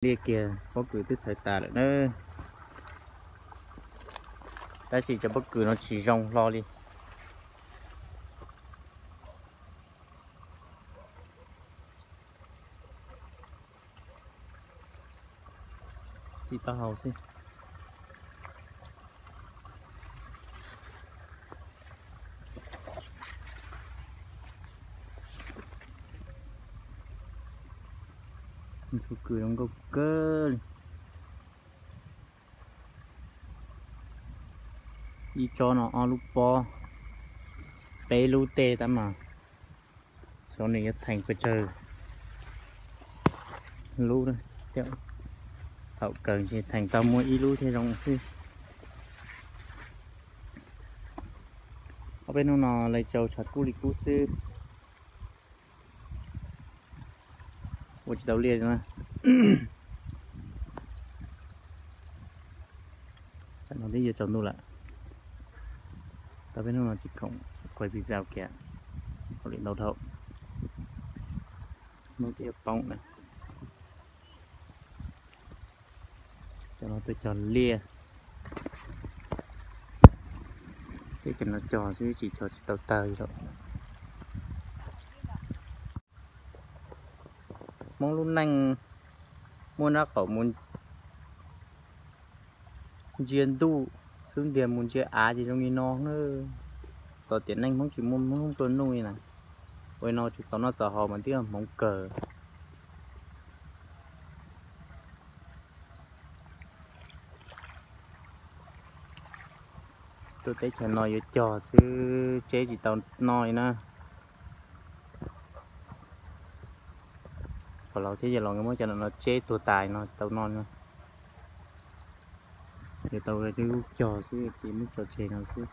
Liaj kiag, pob kws twb txhawv tas lawm na. Tab sis cov pob kws no tsis zoo hlo li. Txi taub hau xwb. Ntxhua kws zoo nkauj kawg li. Ib tsob no ob lub pob, peb lub tej tab mas xyov nws yuav theem pes tsawg lub. Thaum kawg ntshe theem tau muaj ib lub thiaj zoo xwb. Ob peb hnub no lawv tsaus tshav kub li kub xwb. Ua tsis tau liaj na. Tam no twb yuav tsaus ntuj lawm. Tau peb hnub no tsis khoom quay video kiag, hauj lwm ntau dhau. Hnub twb yuav poob na. Cov no tuaj cog liaj, teb cov no cog xwb tsis cog tsis tau tawg li lawm. Hmoob lub neej muaj nab qaum mus ntsia ntuj xwb ntiag, mus ntsia av ces zoo li no na. Tom tiam neej Hmoob tsis muaj Hmoob hlub nplua nuj li na. Ua li no tsis txaus noj txaus haus mas twb yog hmoov kawg. Tuaj teb chaws no yuav cog xwb, tseb tsis tau noj li na. Pog laus thiab yawg laus nkawd muab cov no tseb tuag tas no tsis tau noj li na. Yuav tau cog xwb ces muab tso tseg no xwb.